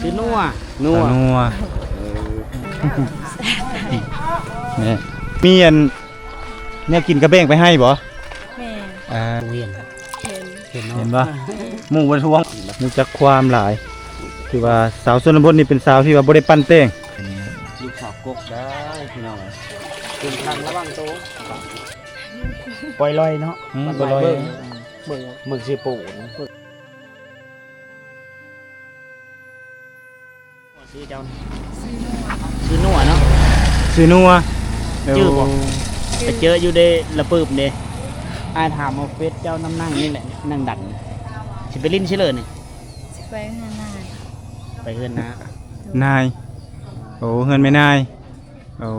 ຊື່ນົວ ນົວ ສາວນົວ ເອີ ແມ່ນ ມີອັນ ແນວກິນກະແບ່ງໄປໃຫ້ບໍ່? ແມ່ນ ອ່າ ເຫັນ ເຫັນ ເຫັນບໍ່? ໝູ່ບໍ່ທວງ ຮູ້ຈັກຄວາມຫຼາຍ ຄືວ່າສາວຊົນນະບົດນີ້ເປັນສາວທີ່ວ່າບໍ່ໄດ້ປັ້ນແຕ່ງ ລູກສາວກົກໄດ້ພີ່ນ້ອງ ເປັນທາງລະວັງໂຕ ປ່ອຍລອຍເນາະ ອືມ ປ່ອຍລອຍ ເບິ່ງ ເບິ່ງ ເບິ່ງຊິປູ ຊື່ເຈົ້າ ຊື່ນົວ ຊື່ນົວເນາະ ຊື່ນົວ ຈື່ບໍ່? ໄປເຈີຢູ່ເດ້ລະປຶບເດ້ ອ້າຍຖາມວ່າເຟສເຈົ້ານຳນັ່ງນີ້ແຫຼະ ນັ່ງດັນ ຊິໄປຫຼິ້ນຊິເລີນີ້ ຊິໄປເຮືອນນາຍ ໄປເຮືອນນາ ນາຍ ໂອ້ ເຮືອນແມ່ນາຍ ໂອ້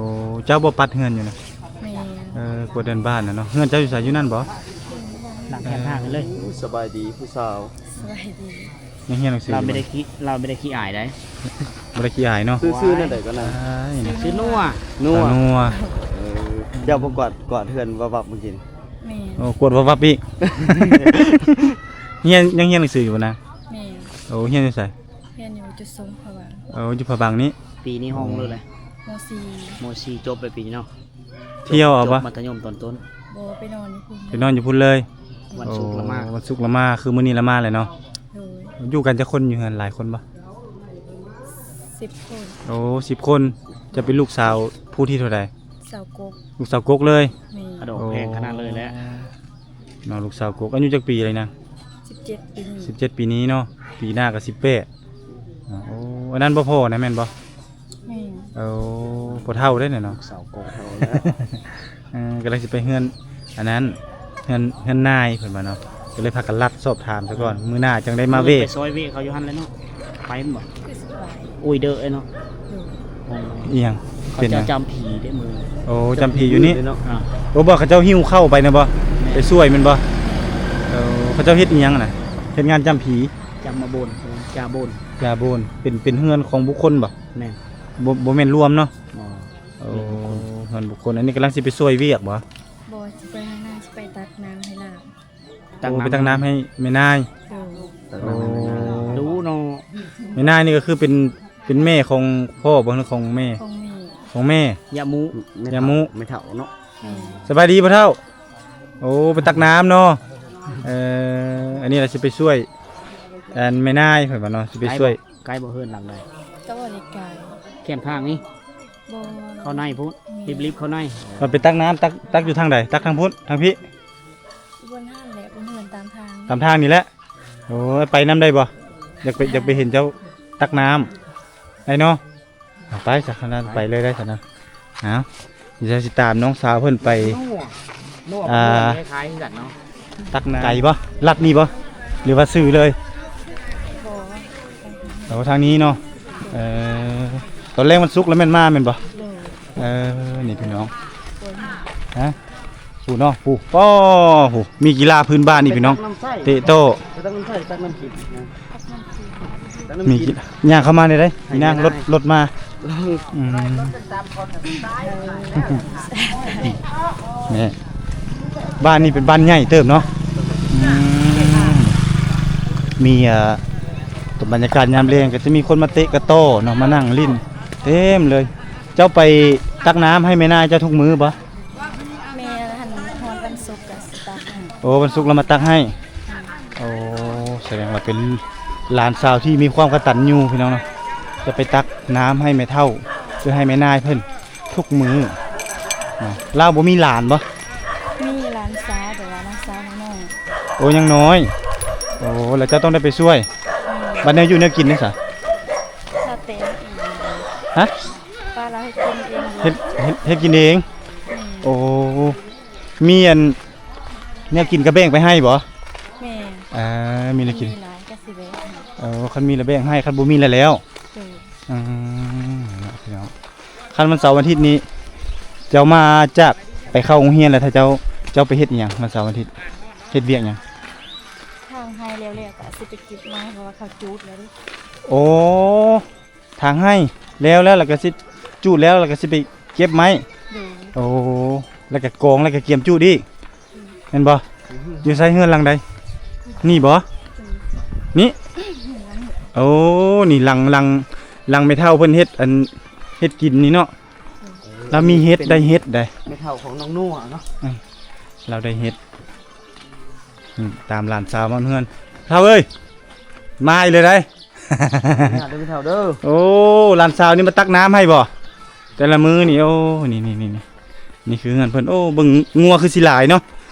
ເຈົ້າບໍ່ປັດເຮືອນຢູ່ນະ? ແມ່ນ ເອີ ກວດເຮືອນບ້ານນະເນາະ ເຮືອນເຈົ້າຢູ່ໃສ ຢູ່ນັ້ນບໍ່? ນັ່ງແຄມທາງນີ້ເລີຍ ໂອ້ ສະບາຍດີຜູ້ສາວ ສະບາຍດີ ຍັງຮຽນໜັງສື ລາວບໍ່ໄດ້ ລາວບໍ່ໄດ້ຂີ້ອາຍໃດ ບໍ່ໄດ້ຂີ້ອາຍເນາະ ຊື່ ຊື່ແນວໃດກໍນະ? ຊື່ນົວ ນົວ ເອີ ເຈົ້າບໍ່ກວາດ ກວາດເຮືອນວັບໆມື້ກີ້ນີ້ ແມ່ນ ໂອ້ ກວດວັບໆອີກ ຮຽນ ຍັງຮຽນໜັງສືຢູ່ບໍ່ນາ? ແມ່ນ ໂອ້ ຮຽນຢູ່ໃສ? ຮຽນຢູ່ຈຸດສົມພະວັງ ໂອ້ ຢູ່ພະວັງນີ້ ປີນີ້ຫ້ອງເລີຍແຫຼະ ມໍສີ່ ມໍສີ່ຈົບແລ້ວປີນີ້ເນາະ ທ່ຽວເອົາບໍ່? ຈົບມັດທະຍົມຕອນຕົ້ນ ບໍ່ ໄປນອນຢູ່ພຸ້ນ ໄປນອນຢູ່ພຸ້ນເລີຍ ວັນສຸກລະມາ ໂອ້ ວັນສຸກລະມາ ຄືມື້ນີ້ລະມາແຫຼະເນາະ ໂດຍ ຢູ່ກັນຈັກຄົນ ຢູ່ເຮືອນຫຼາຍຄົນບໍ່? ສິບຄົນ ໂອ້ ສິບຄົນ ເຈົ້າເປັນລູກສາວຜູ້ທີເທົ່າໃດ? ສາວກົກ ລູກສາວກົກເລີຍ ແມ່ນ ອາ ດອກແພງຂະໜາດເລີຍແຫຼະ ໂອ້ ເນາະ ລູກສາວກົກ ອາຍຸຈັກປີແລ້ວນາງ? ສິບເຈັດປີ ສິບເຈັດປີນີ້ເນາະ ປີໜ້າກໍສິບແປດ ໂອ້ ອັນນັ້ນບໍ່ພໍ່ນະ ແມ່ນບໍ່? ແມ່ນ ໂອ້ ພໍ່ເຖົ້າເດ້ນະເນາະ ສາວກົກເຖົ້າແລ້ວ ເອີ ກຳລັງຊິໄປເຮືອນ ອັນນັ້ນ ເຮືອນ ເຮືອນນາຍເພິ່ນວ່າເນາະ ກໍເລີຍພາກັນລັດສອບຖາມຊະກ່ອນ ມື້ໜ້າຈັ່ງໄດ້ມາເວະ ໄປຊອຍເວະເຂົາຢູ່ຫັ້ນແຫຼະເນາະ ໄປແມ່ນບໍ່? ຄືຊິໄປ ໂອ້ຍ ເດີເນາະ ໂດຍ ອີ່ຫຍັງ ເປັນຫຍັງ? ເຂົາເຈົ້າຈຳຜີເດ້ມື້ ໂອ້ ຈຳຜີຢູ່ນີ້ ເນາະ ອ່າ ໂອ້ ບໍ່ ເຂົາເຈົ້າຫິ້ວເຂົ້າໄປນະບໍ່? ແມ່ນ ໄປຊ່ວຍແມ່ນບໍ່? ເອີ ເຂົາເຈົ້າເຮັດອີ່ຫຍັງນະ? ເຮັດງານຈຳຜີ ຈຳມາໂບນ ຈາໂບນ ຈາໂບນ ເປັນ ເປັນເຮືອນຂອງບຸກຄົນບໍ່? ແມ່ນ ບໍ່ ບໍ່ແມ່ນລວມເນາະ ບໍ່ ໂອ້ ເປັນບຸກຄົນ ເຮືອນບຸກຄົນ ອັນນີ້ກຳລັງຊິໄປຊ່ວຍວຽກບໍ່? ບໍ່ ຊິໄປທາງນາ ຊິໄປຕັກນ້ຳໃຫ້ຫຼານ ຕັກ ໂອ້ ນ້ຳ ໄປຕັກນ້ຳໃຫ້ແມ່ນາຍ ໂດຍ ຕັກນ້ຳໃຫ້ແມ່ນາຍ ໂອ້ ດູເນາະ ແມ່ນາຍນີ້ກໍຄືເປັນ ເປັນແມ່ຂອງພໍ່ບໍ່ ຫຼືຂອງແມ່? ຂອງແມ່ ຂອງແມ່ ຍາມຸ ຍາມຸ ແມ່ເຖົ້າເນາະ ແມ່ນ ສະບາຍດີພໍ່ເຖົ້າ ໂອ້ ໄປຕັກນ້ຳເນາະ ເອີ ອັນນີ້ລະຊິໄປຊ່ວຍ ອັນແມ່ນາຍເພິ່ນວ່າເນາະ ຊິໄປຊ່ວຍ ໃກ້ບໍ່ ເຮືອນຫຼັງໃດ? ກໍບໍ່ໄດ້ໄກ ແຄມທາງນີ້ ບໍ່ ເຂົ້າໃນພຸ້ນ ແມ່ນ ລິບໆເຂົ້າໃນ ມັນໄປຕັກນ້ຳ ຕັກ ຕັກຢູ່ທາງໃດ? ຕັກທາງພຸ້ນ ທາງພີ້ ຢູ່ບ່ອນຫັ້ນແຫຼະ ບ່ອນເຮືອນຕາມທາງ ຕາມທາງນີ້ແຫຼະ ໂອ້ຍ ໄປນຳໄດ້ບໍ່? ຢາກໄປ ຢາກໄປເຫັນເຈົ້າຕັກນ້ຳ ໄດ້ເນາະ ເອົາໄປຊະ ຄັນນັ້ນໄປເລີຍໄດ້ຊະນະ ເອົາ ດຽວຊິຕາມນ້ອງສາວເພິ່ນໄປ ອ່າ ຕັກນ້ຳ ໄກບໍ່? ລັດນີ້ບໍ່? ຫຼືວ່າຊື່ເລີຍ? ບໍ່ ໂອ້ ທາງນີ້ເນາະ ເອີ ຕອນແລງວັນສຸກລະແມ່ນມາແມ່ນບໍ່? ໂດຍ ເອີ ນີ້ພີ່ນ້ອງ ຮະ ຜູ້ເນາະ ຜູ້ ປໍ້ ຜູ້ ມີກິລາພື້ນບ້ານອີກພີ່ນ້ອງ ເຕະໂຕ້ ຕັກນ້ຳໃຊ້ ຕັກນ້ຳໃຊ້ ຕັກນ້ຳກິນ ມີກິ ຍ່າງເຂົ້າມາໄດ້ໃດ ອີນາງ ລົດ ລົດມາ ອືມ ນີ້ ບ້ານນີ້ເປັນບ້ານໃຫຍ່ເຕີບເນາະ ອືມ ມີ ອ່າ ບັນຍາກາດຍາມແລງກໍຈະມີຄົນມາເຕະກະຕໍ້ເນາະ ມານັ່ງຫຼິ້ນເຕັມເລີຍ ເຈົ້າໄປຕັກນ້ຳໃຫ້ແມ່ນາຍເຈົ້າທຸກມື້ບໍ່? ແມ່ຫັ້ນຮອດວັນສຸກກໍຊິຕັກໃຫ້ ໂອ້ ວັນສຸກລະມາຕັກໃຫ້ ໂອ້ ສະແດງວ່າເປັນຫຼານສາວທີ່ມີຄວາມກະຕັນຍູພີ່ນ້ອງເນາະ ຈະໄປຕັກນ້ຳໃຫ້ແມ່ເຖົ້າ ຫຼືໃຫ້ແມ່ນາຍເພິ່ນທຸກມື້ນະ ລາວບໍ່ມີຫຼານບໍ່? ມີຫຼານສາວ ແຕ່ວ່າຫຼານສາວນ້ອຍໆ ໂອ້ ຍັງນ້ອຍ ໂອ້ ແລ້ວເຈົ້າຕ້ອງໄດ້ໄປຊ່ວຍ ແມ່ນ ບັດແນວຢູ່ແນວກິນເດ້ຊະ? ຊາວແຕງອີກ ຮະ? ປ້າລາວເຮັດກິນເອງ ເຮັດ ເຮັດ ເຮັດກິນເອງ ແມ່ນ ໂອ້ ມີອັນ ແນວກິນກະແບ່ງໄປໃຫ້ບໍ່? ແມ່ນ ອ່າ ມີແນວກິນ ມີຫຼາຍກໍຊິແບ່ງໃຫ້ ເອີ ຄັນມີລະແບ່ງໃຫ້ ຄັນບໍ່ມີລະແລ້ວ ໂດຍ ອືມ ເນາະ ພີ່ນ້ອງ ຄັນວັນເສົາວັນອາທິດນີ້ ເຈົ້າມາຈາກໄປເຂົ້າໂຮງຮຽນແລ້ວ ຖ້າເຈົ້າ ເຈົ້າໄປເຮັດອີ່ຫຍັງວັນເສົາວັນອາທິດ? ເຮັດວຽກຫຍັງ? ຖາງໄຮ່ແລ້ວໆ ກໍຊິໄປເກັບໄມ້ ເພາະວ່າເຂົາຈູດແລ້ວເດ້ ໂອ້ ຖາງໄຮ່ແລ້ວ ແລ້ວ ແລ້ວກໍຊິຈູດແລ້ວ ແລ້ວກໍຊິໄປເກັບໄມ້ ໂດຍ ໂອ້ ແລ້ວກໍກອງ ແລ້ວກໍກຽມຈູດອີກ ໂດຍ ແມ່ນບໍ່? ຢູ່ໃສ ເຮືອນຫຼັງໃດ? ນີ້ບໍ່? ໂດຍ ນີ້? ໂອ້ ນີ້ຫຼັງ ຫຼັງ ຫຼັງແມ່ເຖົ້າເພິ່ນເຮັດ ອັນ ເຮັດກິນນີ້ເນາະ. ລາວມີເຫັດ ໄດ້ເຫັດໄດ໋ ແມ່ເຖົ້າຂອງນ້ອງນົວເນາະ. ອືມ ລາວໄດ້ເຫັດ. ອືມ ຕາມຫຼານສາວມາເຮືອນ. ເຖົ້າເອີຍ ມາອີກແລ້ວໄດ໋. ເດີແມ່ເຖົ້າເດີ. ໂອ້ ຫຼານສາວນີ້ມາຕັກນ້ຳໃຫ້ບໍ່ ແຕ່ລະມື້ນີ້? ໂອ້ ນີ້ໆໆ ນີ້ຄືເຮືອນເພິ່ນ. ໂອ້ ເບິ່ງງົວຄືຊິຫຼາຍເນາະ.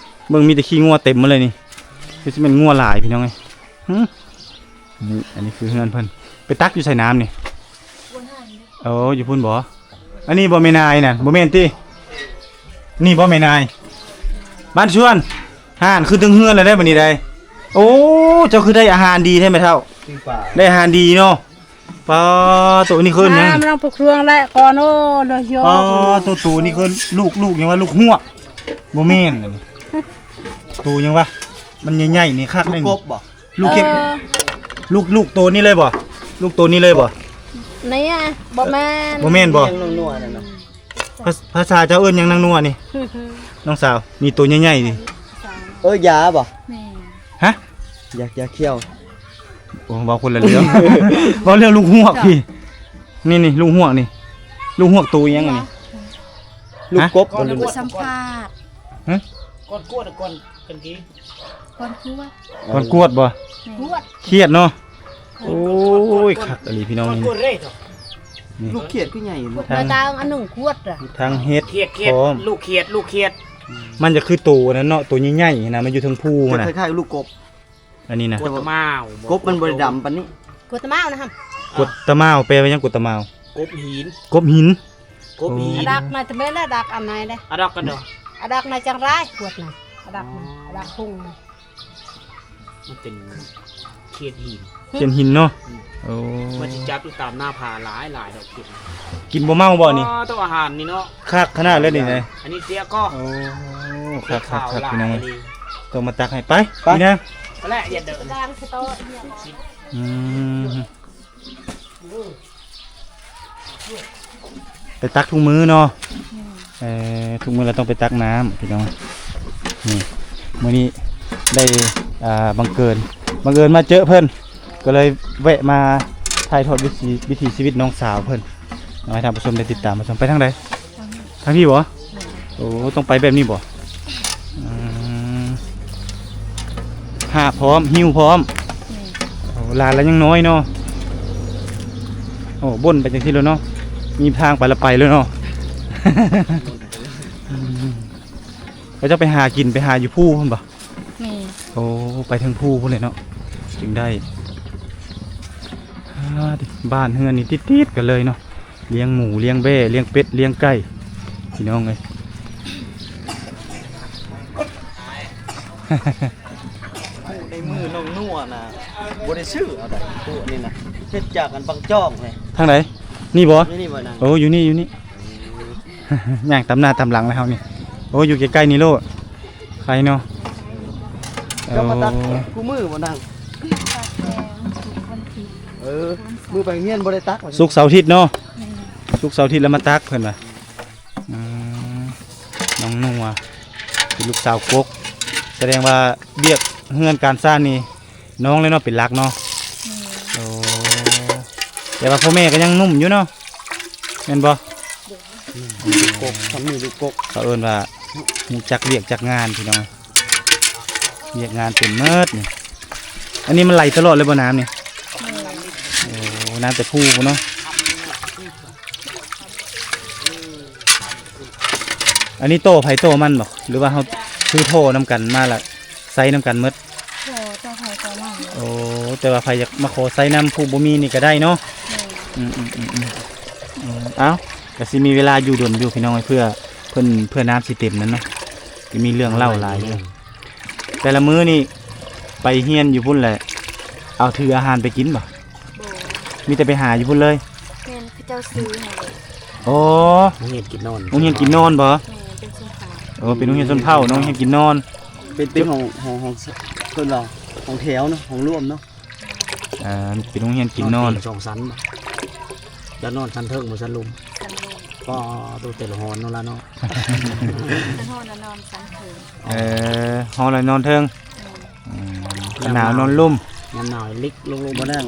ເບິ່ງມີແຕ່ຂີ້ງົວເຕັມໝົດເລີຍນີ້. ຄືຊິແມ່ນງົວຫຼາຍພີ່ນ້ອງເອີຍ. ຫື ນີ້ ອັນນີ້ຄືເຮືອນເພິ່ນ. ໄປຕັກຢູ່ໃສນ້ຳນີ້? ໂອ້ ຢູ່ພຸ້ນບໍ່? ອັນນີ້ບໍ່ແມ່ນາຍນະ? ບໍ່ແມ່ນຕິ? ນີ້ບໍ່ແມ່ນາຍ? ບ້ານຊວນ ຫ່ານຂຶ້ນເທິງເຮືອນແລ້ວໄດ໋ບັດນີ້ໄດ໋. ໂອ້ ເຈົ້າຄືໄດ້ອາຫານດີແທ້ແມ່ເຖົ້າ. ໄດ້ອາຫານດີເນາະ. ປາໂຕ ນີ້ຄືຫຍັງ? ນ້ຳນ້ອງຜູ້ຄວງແຫຼະກ່ອນ. ໂອ້ ເລີຍໂຍ ປາໂຕ ໂຕນີ້ຄືລູກ ລູກຫຍັງວະ? ລູກຮວກ? ບໍ່ແມ່ນ ອັນນີ້ໂຕຫຍັງວະ? ມັນໃຫຍ່ໆ ນີ້ຄັກເດ້. ລູກກົບບໍ່? ລູກເຫັດ ເອີ ລູກ ລູກໂຕນີ້ເລີຍບໍ່? ລູກໂຕນີ້ເລີຍບໍ່? ນີ້ ບໍ່ແມ່ນ ບໍ່ແມ່ນບໍ່? ຍັງນົວໆ ນັ້ນນະ. ພາ ພາສາເຈົ້າເອີ້ນຫຍັງ ນາງນົວນີ້? ນ້ອງສາວ ນີ້ໂຕໃຫຍ່ໆ ນີ້. ເອີ ຢາບໍ່? ແມ່ນ. ຮະ? ຢາ ຢາຂຽວ. ໂອ້ ເວົ້າຄົນລະເລື່ອງ. ເວົ້າເລື່ອງລູກຮວກພີ້. ນີ້ໆ ລູກຮວກນີ້. ລູກຮວກໂຕຫຍັງອັນນີ້? ລູກ ຮະ? ກົບບໍ່? ກ່ອນ ສຳພາດ. ຮະ? ກ່ອນກວດ ກ່ອນເປັນທີ່ ກ່ອນກວດ ກ່ອນກວດບໍ່? ແມ່ນ. ຄຽດເນາະ. ໂອ້ຍ ຄັກອີ່ຫຼີພີ່ນ້ອງ. ນີ້ ລູກຂຽດຄືໃຫຍ່ເນາະ. ທາງ ມາຕາງອັນໜຶ່ງຂວດອະ ທາງເຫັດ ຂຽດ ຂຽດ ພ້ອມ ລູກຂຽດ ລູກຂຽດ. ມັນຈະຄືໂຕອັນນັ້ນເນາະ ໂຕໃຫຍ່ໆ ຫັ້ນນະ ມັນຢູ່ເທິງພູຫັ້ນນະ. ຄ້າຍໆ ລູກກົບ ອັນນີ້ນະ. ກົດຕະໝາວ ກົບມັນບໍ່ໄດ້ດຳປານນີ້. ກົດຕະໝາວນະຫຳ. ກົດຕະໝາວ ແປວ່າຫຍັງ ກົດຕະໝາວ? ກົບຫີນ ກົບຫີນ. ກົບຫີນ. ອາດັກນະ ຈະແມ່ນອາດັກອັນໃດເດ້. ອາດັກກັນເນາະ. ອາດັກນະຈັ່ງຫຼາຍ ກົດນະ ອາດັກນະ ອໍ ອາດັກຫຸງນະ. ມັນເປັນຂຽດຫີນ ຂຽດຫີນເນາະ. ອືມ ໂອ້ ມັນຊິຈັບຢູ່ຕາມໜ້າຜາຫຼາຍໆ ດອກຂຽດ. ກິນບໍ່ເມົາບໍ່ນີ້? ອໍ ໂຕອາຫານນີ້ເນາະ ຄັກຂະໜາດເລີຍນີ້ນະ. ອັນນີ້ເສຍກໍ ໂອ້ ຄັກໆ ພີ່ນ້ອງ. ຕ້ອງມາຕັກໃຫ້ ໄປ ໄປ ພີ່ນາງ ໄປແຫຼະ ຢ່າເດີນ. ອືມ ໄປຕັກທຸກມື້ເນາະ. ແມ່ນ. ເອີ ທຸກມື້ລະຕ້ອງໄປຕັກນ້ຳພີ່ນ້ອງ. ນີ້ ມື້ນີ້ໄດ້ ອ່າ ບັງເກີນ ບັງເອີນມາເຈີເພິ່ນ ກໍເລີຍແວະມາຖ່າຍທອດວິຖີ ວິຖີຊີວິດນ້ອງສາວເພິ່ນ ເນາະ ໃຫ້ທ່ານຜູ້ຊົມໄດ້ຕິດຕາມມາຊົມ. ໄປທາງໃດ? ທາງນີ້ບໍ່? ໂອ້ ຕ້ອງໄປແບບນີ້ບໍ່? ອືມ ຫາບພ້ອມ ຫິ້ວພ້ອມ. ແມ່ນ. ໂອ້ ຫຼານລະຍັງນ້ອຍເນາະ. ໂອ້ ບົ່ນໄປຈັ່ງຊີ້ໂລດເນາະ ມີທາງໄປລະໄປໂລດເນາະ. ອືມ ເຂົາເຈົ້າໄປຫາກິນ ໄປຫາຢູ່ພູພຸ້ນບໍ່? ແມ່ນ. ໂອ້ ໄປເທິງພູພຸ້ນເລີຍເນາະ ຈຶ່ງໄດ້. ອ່າ ບ້ານເຮືອນນີ້ຕິດໆກັນເລີຍເນາະ. ລ້ຽງໝູ ລ້ຽງແບ້ ລ້ຽງເປັດ ລ້ຽງໄກ່ ພີ່ນ້ອງເອີຍ. ໃນມືນ້ອງນົວນະ ບໍ່ໄດ້ຊື້ເອົາດອກ ພວກນີ້ນະ ເຮັດຈາກອັນບັງຈອງແຫຼະ. ທາງໃດ? ນີ້ບໍ່? ນີ້ ນີ້ບໍ່ນະ? ໂອ້ ຢູ່ນີ້ ຢູ່ນີ້. ຍ່າງຕາມໜ້າຕາມຫຼັງແລ້ວເຮົານີ້. ໂອ້ ຢູ່ໃກ້ໆນີ້ໂລດ ໃຄເນາະ. ເຈົ້າມາຕັກ ເອີ ຄູ່ມື້ບໍ່ນາງ? ຕັກແຕ່ວັນທີ ເອີ ມື້ໄປໂຮງຮຽນບໍ່ໄດ້ຕັກ. ສຸກເສົາອາທິດເນາະ. ແມ່ນ. ສຸກເສົາອາທິດລະມາຕັກເພິ່ນວ່າ. ອືມ ນ້ອງນົວເປັນລູກສາວກົກ ສະແດງວ່າວຽກເຮືອນການຊານນີ້ ນ້ອງເລີຍເນາະ ເປັນຫຼັກເນາະ. ແມ່ນ. ໂອ້ ແຕ່ວ່າພໍ່ແມ່ກໍຍັງໜຸ່ມຢູ່ເນາະ ແມ່ນບໍ່? ລູກກົກ ສ່ຳນີ້ລູກກົກ ເຂົາເອີ້ນວ່າຮູ້ຈັກວຽກຈັກງານພີ່ນ້ອງ. ວຽກງານເຕັມໝົດນີ້. ອັນນີ້ມັນໄຫຼຕະຫຼອດເລີຍບໍ່ນ້ຳນີ້? ແມ່ນ. ໂອ້ ນ້ຳແຕ່ພູພຸ້ນເນາະ. ອັນນີ້ຕໍ່ໃຜຕໍ່ມັນບໍ່ ຫຼືວ່າເຮົາຊື້ທໍ່ນຳກັນມາລະໃຊ້ນຳກັນໝົດ? ຕໍ່ ຕໍ່ໃຜຕໍ່ມັນ. ໂອ້ ແຕ່ວ່າໃຜຢາກມາຂໍໃຊ້ນຳຜູ້ບໍ່ມີນີ້ກໍໄດ້ເນາະ. ແມ່ນ. ອືມໆໆໆ ເອົ້າ ກໍຊິມີເວລາຢູ່ດົນຢູ່ພີ່ນ້ອງ ເພື່ອເພິ່ນ ເພື່ອນ້ຳຊິເຕັມນັ້ນເນາະ ກໍມີເລື່ອງເລົ່າຫຼາຍຢູ່. ແຕ່ລະມື້ນີ້ໄປຮຽນຢູ່ພຸ້ນແຫຼະ ເອົາຖືອາຫານໄປກິນບໍ່? ບໍ່. ມີແຕ່ໄປຫາຢູ່ພຸ້ນເລີຍ? ແມ່ນ ເຂົາເຈົ້າຊື້ໃຫ້. ອໍ ໂຮງຮຽນກິນນອນ. ໂຮງຮຽນກິນນອນບໍ່? ແມ່ນ ເປັນຊົນເຜົ່າ. ໂອ້ ເປັນໂຮງຮຽນຊົນເຜົ່າເນາະ ໂຮງຮຽນກິນນອນ. ເປັນ ເປັນຫ້ອງ ຫ້ອງ ຫ້ອງ ເອີ້ນວ່າຫ້ອງແຖວເນາະ ຫ້ອງລວມເນາະ. ອ່າ ເປັນໂຮງຮຽນກິນນອນ ນອນເປັນສອງຊັ້ນບໍ່? ແລ້ວນອນຊັ້ນເທິງບໍ່ ຊັ້ນລຸ່ມ? ຊັ້ນລຸ່ມ. ກໍໂຕແຕ່ລະຮ້ອນເນາະລະເນາະ. ຄັນຮ້ອນລະນອນຊັ້ນເທິງ. ເອີ ຮ້ອນລະນອນເທິງ. ອືມ ອືມ ຄັນໜາວນອນລຸ່ມ. ຍາມໜາວລິກລົງ ລົງມານັ່ງ.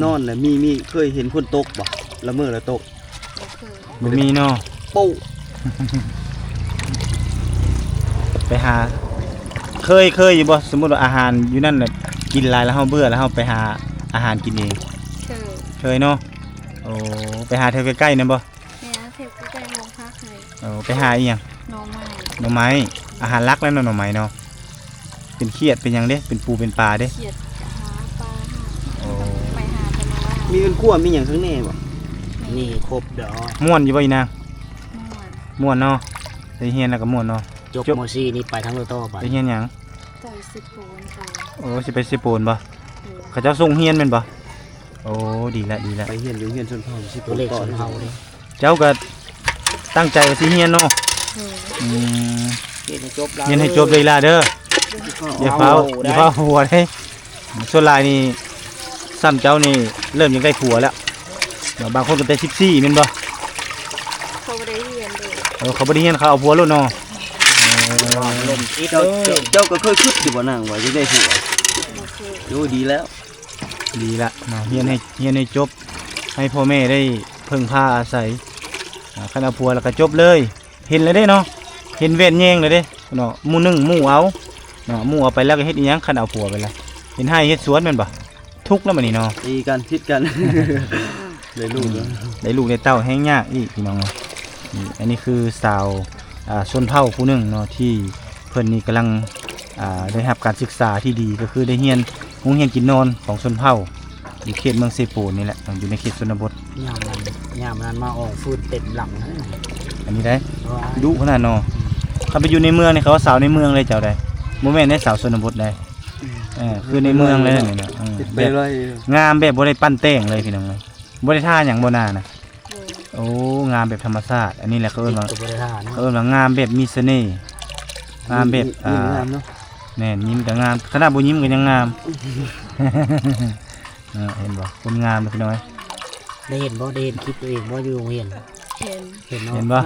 ນອນນະ ມີ ມີ ເຄີຍເຫັນຝົນຕົກບໍ່? ລະເມີລະຕົກ ບໍ່ເຄີຍ ບໍ່ມີເນາະ ໂປ້ ໄປຫາ ເຄີຍ ເຄີຍຢູ່ບໍ່? ສົມມຸດວ່າອາຫານຢູ່ນັ້ນນະ ກິນຫຼາຍແລ້ວເຮົາເບື່ອ ແລ້ວເຮົາໄປຫາອາຫານກິນເອງ ເຄີຍ ເຄີຍເນາະ ໂອ້ ໄປຫາແຖວໃກ້ໆນັ້ນບໍ່? ແມ່ນ ແຖວໃກ້ໆໂຮງພັກນີ້ ເອີ ໄປຫາອີ່ຫຍັງ? ໜໍ່ໄມ້ ໜໍ່ໄມ້ ອາຫານຫຼັກແລ້ວເນາະ ໜໍ່ໄມ້ເນາະ ເປັນຂຽດເປັນຫຍັງເດ້? ເປັນປູເປັນປາເດ້? ຂຽດຫາປາຫາ ໂອ້ ໄປຫາກັນມາວ່າ ມີເຮືອນຄົວມີຫຍັງຂ້າງໃນບໍ່? ມີ ມີຄົບດອກ ມ່ວນຢູ່ບໍ່ອີ່ນາງ? ມ່ວນ ມ່ວນເນາະ ໄດ້ຮຽນແລ້ວກໍມ່ວນເນາະ ຈົບ ຈົບ ມໍສີ່ນີ້ໄປທາງຕໍ່ໄປ ໄດ້ຮຽນຫຍັງ? ໄປເຊໂປນ ໂອ້ ຊິໄປເຊໂປນບໍ່? ເອີ ເຂົາເຈົ້າສົ່ງຮຽນແມ່ນບໍ່? ໂອ້ ດີລະ ດີລະ ໄປຮຽນຢູ່ໂຮງຮຽນຊົນເຜົ່າ ຊິໄປເລີກຊົນເຜົ່າເດ້ ເຈົ້າກໍຕັ້ງໃຈວ່າຊິຮຽນເນາະ ເອີ ອືມ ຮຽນໃຫ້ຈົບ ຮຽນໃຫ້ຈົບເດີອີ່ຫຼ້າເດີ ຢ່າຟ້າວ ຢ່າຟ້າວຫົວເດ້ ສ່ວນຫຼາຍນີ້ ສ່ຳເຈົ້ານີ້ເລີ່ມຢາກໄດ້ຜົວແລ້ວ ບາງຄົນກໍແຕ່ສິບສີ່ແມ່ນບໍ່? ເຂົາບໍ່ໄດ້ຮຽນເດ້ ເອີ ເຂົາບໍ່ໄດ້ຮຽນ ເຂົາເອົາຜົວໂລດເນາະ ເອີ ເຈົ້າ ເຈົ້າ ເຈົ້າກໍເຄີຍຄິດຢູ່ບໍ່ນາງວ່າຢາກໄດ້ຜົວ? ບໍ່ເຄີຍ ໂອ້ ດີແລ້ວ ດີລະເນາະ ຮຽນໃຫ້ ຮຽນໃຫ້ຈົບ ໃຫ້ພໍ່ແມ່ໄດ້ເພິ່ງພາອາໄສ ອາ ຄັນເອົາຜົວແລ້ວກໍຈົບເລີຍ ເຫັນແລ້ວເດ້ເນາະ ເຫັນແວ່ນແຍງແລ້ວເດ້ເນາະ ໝູ່ໜຶ່ງໝູ່ເອົາເນາະ ໝູ່ເອົາໄປແລ້ວກໍເຮັດອີ່ຫຍັງ ຄັນເອົາຜົວໄປແລ້ວ ເຮັດໄຮ່ເຮັດສວນແມ່ນບໍ່? ທຸກແລ້ວບັດນີ້ເນາະ ຕີກັນຜິດກັນ ໄດ້ລູກ ອືມ ໄດ້ລູກໄດ້ເຕົ້າແຮງຍາກອີກ ພີ່ນ້ອງເອີຍ ນີ້ ອັນນີ້ຄືສາວ ອ່າ ຊົນເຜົ່າຜູ້ໜຶ່ງເນາະ ທີ່ເພິ່ນນີ້ກຳລັງ ອ່າ ໄດ້ຮັບການສຶກສາທີ່ດີ ກໍຄືໄດ້ຮຽນໂຮງຮຽນກິນນອນຂອງຊົນເຜົ່າ ຢູ່ເຂດເມືອງເຊໂປນນີ້ແຫຼະ ຢູ່ໃນເຂດຊົນນະບົດ ຍາມນັ້ນ ຍາມນັ້ນມາອອກຟືນເຕັມຫຼັງ ອັນນີ້ໄດ໋ ດຸຂະໜາດເນາະ ອືມ ຄັນໄປຢູ່ໃນເມືອງນີ້ ເຂົາວ່າສາວໃນເມືອງເລີຍ ເຈົ້າໄດ໋ ບໍ່ແມ່ນໄດ໋ ສາວຊົນນະບົດໄດ໋ ອືມ ເອີ ຄືໃນເມືອງເລີຍນີ້ນະ ເອີ ແບບງາມແບບບໍ່ໄດ້ປັ້ນແຕ່ງເລີຍ ພີ່ນ້ອງເອີຍ ບໍ່ໄດ້ທາຫຍັງບໍ່ໜ້ານະ ໂອ້ ງາມແບບທຳມະຊາດ ອັນນີ້ແຫຼະເຂົາເອີ້ນວ່າ ເຂົາເອີ້ນວ່າງາມແບບມີສະເໜ່ ງາມແບບ ຍິ້ມ ຍິ້ມງາມເນາະ ແມ່ນ ຍິ້ມກໍງາມ ຂະໜາດບໍ່ຍິ້ມກໍຍັງງາມ ເອີ ເຫັນບໍ່ ຄົນງາມເດ້ພີ່ນ້ອງເອີຍ ໄດ້ເຫັນບໍ່ ໄດ້ເຫັນຄລິບຕົວເອງບໍ່ຢູ່ໂຮງຮຽນ ເຫັນ ເຫັນເນາະ ເຫັນບໍ່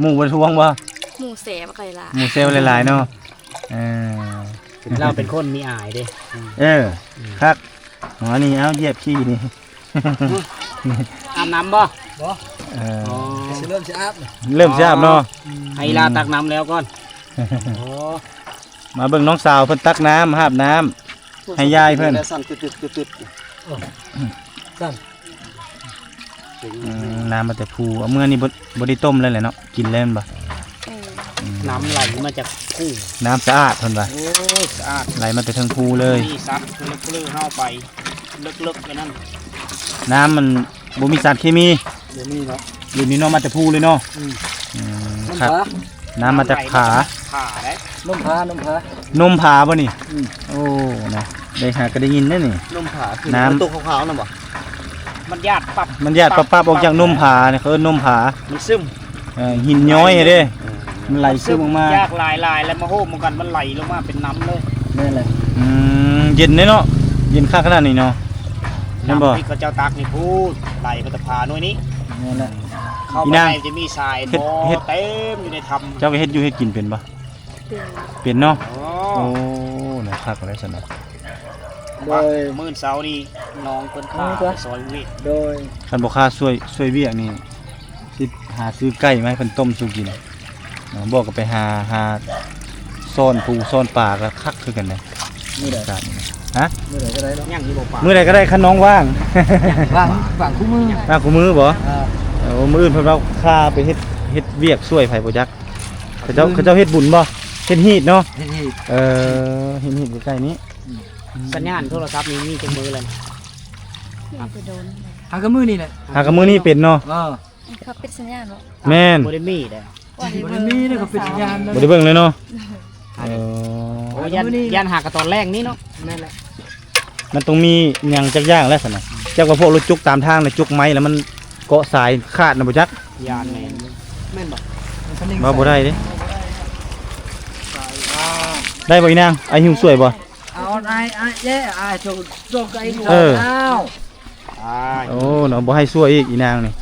ໝູ່ບໍ່ທວງບໍ່ ໝູ່ແຊວຫຼາຍໆ ໝູ່ແຊວຫຼາຍໆເນາະ ເອີ ລາວເປັນຄົນມີອາຍເດ້ ເອີ ອືມ ຄັກ ອໍ ນີ້ ເອົາ ຢຽບຂີ້ນີ້ ອາບນ້ຳບໍ່? ບໍ່ ເອີ ຊິເລີ່ມຊິອາບ ເລີ່ມຊິອາບເນາະ ໃຫ້ລາຕັກນ້ຳແລ້ວກ່ອນ ໂອ້ ມາເບິ່ງນ້ອງສາວເພິ່ນຕັກນ້ຳ ຫາບນ້ຳ ໃຫ້ຍາຍເພິ່ນ ສັ່ນຕຶດໆ ສັ່ນ ອືມ ນ້ຳມາແຕ່ພູ ເອົາເມືອນີ້ບໍ່ ບໍ່ໄດ້ຕົ້ມເລີຍແຫຼະເນາະ ກິນເລີຍແມ່ນບໍ່? ອືມ ອືມ ນ້ຳໄຫຼມາຈາກພູ ນ້ຳສະອາດເພິ່ນວ່າ ໂອ້ຍ ສະອາດ ໄຫຼມາແຕ່ເທິງພູເລີຍ ມີສັດເລີກເລີກເຮົາໄປ ເລິກໆ ໄປນັ້ນ ນ້ຳມັນບໍ່ມີສານເຄມີ ບໍ່ມີເນາະ ຢູ່ນີ້ເນາະ ມາແຕ່ພູເລີຍເນາະ ອືມ ອືມ ນ້ຳ ຄັກ ຜາ ນ້ຳມາຈາກຜາ ຜາເດ້ ນົມຜາ ນົມຜາ ນົມຜາບໍ່ນີ້? ອືມ ໂອ້ ນະ ໄດ້ຫາກໍໄດ້ຍິນເດ້ນີ້ ນົມຜາຄືນ້ຳຕົກຂາວໆນັ້ນບໍ່? ມັນຢາດປັບ ມັນຢາດປັບໆ ອອກຈາກນົມຜານີ້ ເຂົາເອີ້ນນົມຜາ ມັນຊຶມ ເອີ ຫີນຍ້ອຍເດ້ ເອີ ມັນໄຫຼຊຶມອອກມາ ຢາກຫຼາຍໆ ແລ້ວມາໂຮມກັນ ມັນໄຫຼລົງມາເປັນນ້ຳເລີຍ ແມ່ນແຫຼະ ອືມ ເຢັນເດ້ເນາະ ເຢັນຄັກຂະໜາດນີ້ເນາະ ເຫັນບໍ່? ນ້ຳທີ່ເຂົາເຈົ້າຕັກນີ້ພຸ້ນ ໄຫຼມາແຕ່ຜາໜ່ວຍນີ້ ແມ່ນແຫຼະ ເຂົ້າໄປໃນຈະມີຊາຍບໍ່ ເຕັມຢູ່ໃນຖ້ຳ ເຈົ້າກໍເຮັດຢູ່ເຮັດກິນເປັນບໍ່? ເປັນ ເປັນເນາະ ໂອ້ ໂອ້ ນະ ຄັກແລ້ວຊັ້ນນະ ໂດຍ ມື້ເຊົ້ານີ້ນ້ອງເພິ່ນຂ້າໄປຊ່ອຍວຽກ ໂດຍ ຄັນບໍ່ຂ້າຊ່ວຍ ຊ່ວຍວຽກນີ້ ຊິຫາຊື້ໄກ່ມາໃຫ້ເພິ່ນຕົ້ມສູ່ກິນເນາະ ບໍ່ກໍໄປຫາ ຫາຊ້ອນປູຊ້ອນປາກໍຄັກຄືກັນເດ້ ມື້ໃດ? ຮະ? ມື້ໃດກໍໄດ້ເນາະ ຍັງຢູ່ບໍ່ປາ ມື້ໃດກໍໄດ້ ຄັນນ້ອງວ່າງ ວ່າງ ວ່າງຄູ່ມື້ ວ່າງຄູ່ມື້ບໍ່? ເອີ ໂອ້ ມື້ອື່ນເພິ່ນວ່າຂ້າໄປເຮັດ ເຮັດວຽກຊ່ວຍໃຜບໍ່ຈັກ ເຂົາເຈົ້າ ເຂົາເຈົ້າເຮັດບຸນບໍ່? ເຮັດຮີດເນາະ ເຮັດຮີດ ເອີ ເຮັດຮີດຢູ່ໃກ້ນີ້ ອືມ ສັນຍານໂທລະສັບນີ້ມີຈັກມື້ແລ້ວ? ຫາກັບມື້ນີ້ແຫຼະ ຫາກັບມື້ນີ້ເປັນເນາະ ເອີ ເຂົາປິດສັນຍານບໍ່? ແມ່ນ ບໍ່ໄດ້ມີເດ້ ບໍ່ໄດ້ມີເດ້ ເຂົາປິດສັນຍານ ບໍ່ໄດ້ເບິ່ງເລີຍເນາະ ເອີ ໂອ້ ຢ້ານ ຢ້ານຫາກັບຕອນແລງນີ້ເນາະ ແມ່ນແຫຼະ ມັນຕ້ອງມີຫຍັງຈັກຢ່າງແຫຼະຊັ້ນນະ ຈັກວ່າພວກລົດຈຸກຕາມທາງນະ ຈຸກໄມ້ແລ້ວມັນເກາະສາຍຂາດນະບໍ່ຈັກ ຢ້ານແມ່ນ ແມ່ນບໍ່? ເວົ້າບໍ່ໄດ້ເດ້ ໄດ້ບໍ່ອີນາງ? ອ້າຍຫິ້ວຊ່ວຍບໍ່? ເອົາ ອ້າຍ ອ້າຍ ເອີ ອ້າຍ ໂຈ ໂຈກະໄອ້ ເອີ ອ້າວ ໂອ້ ເນາະ ບໍ່ໃຫ້ຊ່ວຍອີກ ອີນາງນີ້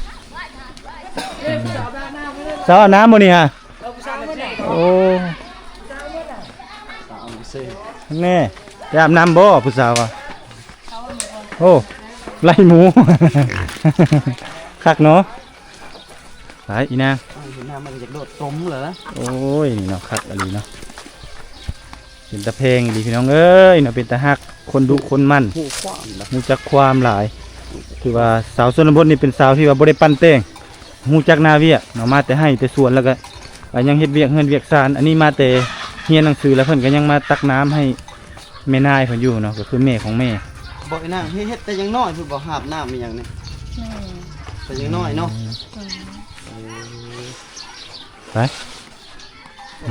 ສາວອາບນ້ຳບໍ່ນີ້ຮະ? ໂອ້ ແນ່ ໄປອາບນ້ຳບໍ່ຜູ້ສາວ? ໂອ້ ໄລ່ໝູ ຄັກເນາະ. ໄປອີນາງ ເຫັນນ້ຳມັນຢາກໂດດຕົມເລີຍ. ໂອ້ຍ ນີ້ເນາະ ຄັກອີ່ຫຼີເນາະ. ເປັນຕາແພງອີ່ຫຼີພີ່ນ້ອງເອີຍເນາະ, ເປັນຕາຮັກ, ຄົນດຸຄົນໝັ່ນ, ຮູ້ຄວາມນະ, ຮູ້ຈັກຄວາມຫຼາຍ. ຖືວ່າສາວຊົນນະບົດນີ້ເປັນສາວທີ່ວ່າບໍ່ໄດ້ປັ້ນແຕ່ງ, ຮູ້ຈັກໜ້າວຽກເນາະ, ມາແຕ່ໄຮ່ແຕ່ສວນ ແລ້ວກໍ ກໍຍັງເຮັດວຽກເຮືອນວຽກຊານ. ອັນນີ້ມາແຕ່ຮຽນໜັງສື ແລ້ວເພິ່ນກໍຍັງມາຕັກນ້ຳໃຫ້ແມ່ນາຍເພິ່ນຢູ່ເນາະ, ກໍຄືແມ່ຂອງແມ່. ບໍ່ ອີນາງ ເຮັດ ເຮັດແຕ່ຍັງນ້ອຍພຸ້ນບໍ່? ຫາບນ້ຳອີ່ຫຍັງນີ້? ແມ່ນ ແຕ່ຍັງນ້ອຍເນາະ. ອືມ ເອີ ໄປ